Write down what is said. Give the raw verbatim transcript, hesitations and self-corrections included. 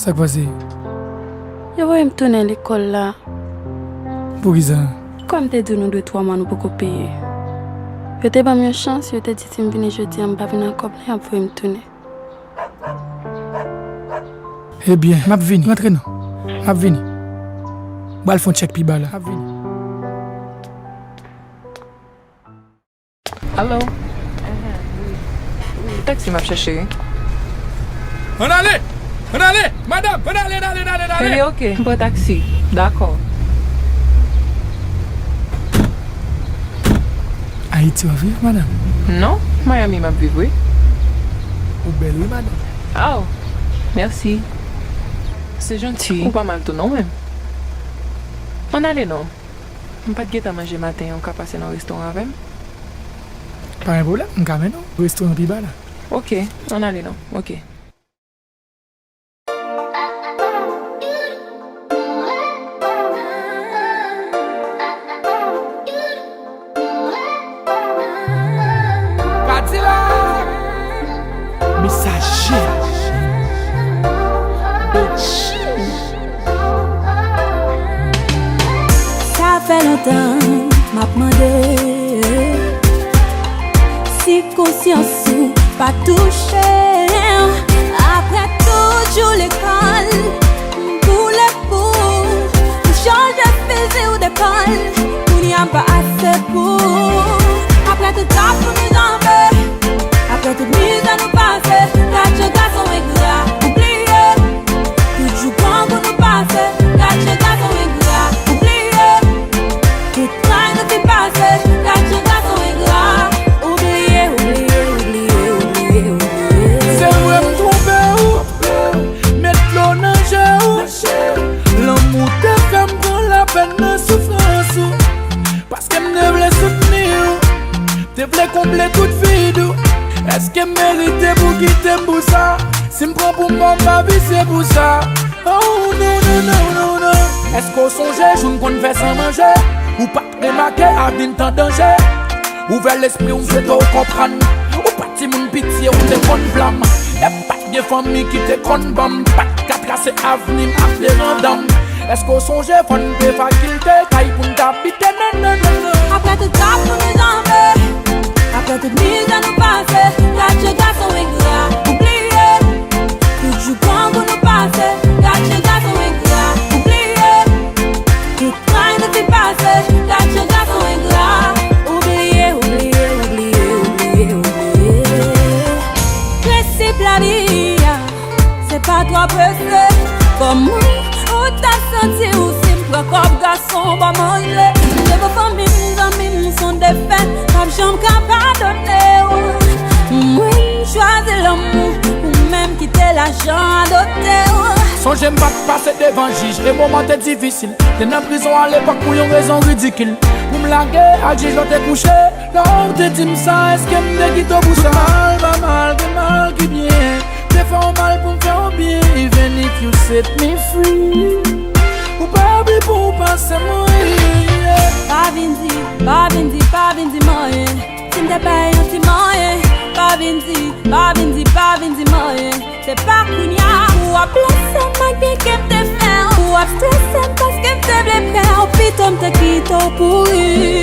Sa k pase? Yo voye m tounen lekòl la. Poukisa? Kòm m te di w nou dwe twa mwa nou poko peye. Yo te ban m yon chans, yo te di si m vini jodi a m pa vin ak kòb la, y ap voye m tounen. Ebyen, m ap vini. Rantre non. M ap vini. M pral fè yon tchèk pi ba la. M ap vini. Alo? Taksi m ap chèche wi. Ann ale! Ann ale! Madanm, ann ale, ann ale, ann ale, ann ale! Wi, oke. M pran taksi. Dakò. Ayiti w ap viv, madanm? Non, Miami m ap viv, wi. Ou bèl, wi, madanm. Aw, mèsi. Se janti. Ou pa mal tou non, menm. Ann ale non. M pa t gentan manje maten an, ou ka pase nan restoran avè m? Pa gen pwoblèm, m ka mennen w restoran pi ba la. Oke, ann ale non. Oke. Kadilak! Mesaje! Bèl Chim! Sa fè lontan m ap mande si konsyans ou pa touche w. Apre tout jou lekòl, m boule pou ou, m chanje fizi w de kòl. Kounye a m pa ase pou ou. Apre tout kòb pou nou janbe, apre tout mizè nou pase, gad jan gason engra, ou bliye. Tout jou grangou nou pase, gad jan gason engra, ou bliye. Tout tray nou fin pase, gad jan gason engra, ou bliye, ou bliye, ou bliye, ou bliye, ou bliye. Se vre m twonpe w, met dlo nan je w. Lanmou te fè m pran lapèn nan soufrans ou. Paske m te vle soutni w, te vle konble tout vid ou. Èske m merite pou w kite m pou sa? Si m pran pou m mò, m pa visye pou sa. Oh, non, non, non, non, non. Èske w sonje jou n konn fè san manje? Ou pa t remake avni n t an danje? Ouvè lespri w, m swete w konprann. Ou pa t timoun pitye, ou te konn flanm. E pa t gen fanmi ki te konn ban m, pa t ka trase avni m ak de randanm. Èske w sonje fò n te fakilte kay pou n t abite? Non, non, non, non. Apre tout kòb pou nou janbe, apre tout mizè nou pase, gad jan gason engra, ou bliye. Tout jou grangou nou pase, gad jan gason engra, ou bliye. Tout tray nou fin pase, gad jan gason engra, ou bliye, ou bliye, ou bliye, ou bliye, ou bliye. Prensip lavi a, se pa twò prese. Kòman ou ta santi w si m pran kòb gason w pa manje? M devan fanmi m, zanmi m, s on defèt, m p ap janm ka padone w. Mwen m chwazi lanmou, ou menm kite lajan adote w. Sonje m pa t pase devan jij, e moman te difisil. Te nan prizon alepòk pou yon rezon ridikil. Pou m lage ak jij la te kouche. Lè w te di m sa, èske m te kite w pou sa? Tout mal pa mal, gen mal ki byen. Te fè w mal pou m fè w byen. Even if you set me free, ou pa oubli pou w panse mwen. Pa vin di, pa vin di, pa vin di m anyen. Si m te bay yon ti manyen, pa vin di, pa vin di, pa vin di m anyen. Se pa kounye a ou ap blese m ak byen ke m te fè w. Ou ap strese m paske m te vle pè w. Pito m te kite w pouri.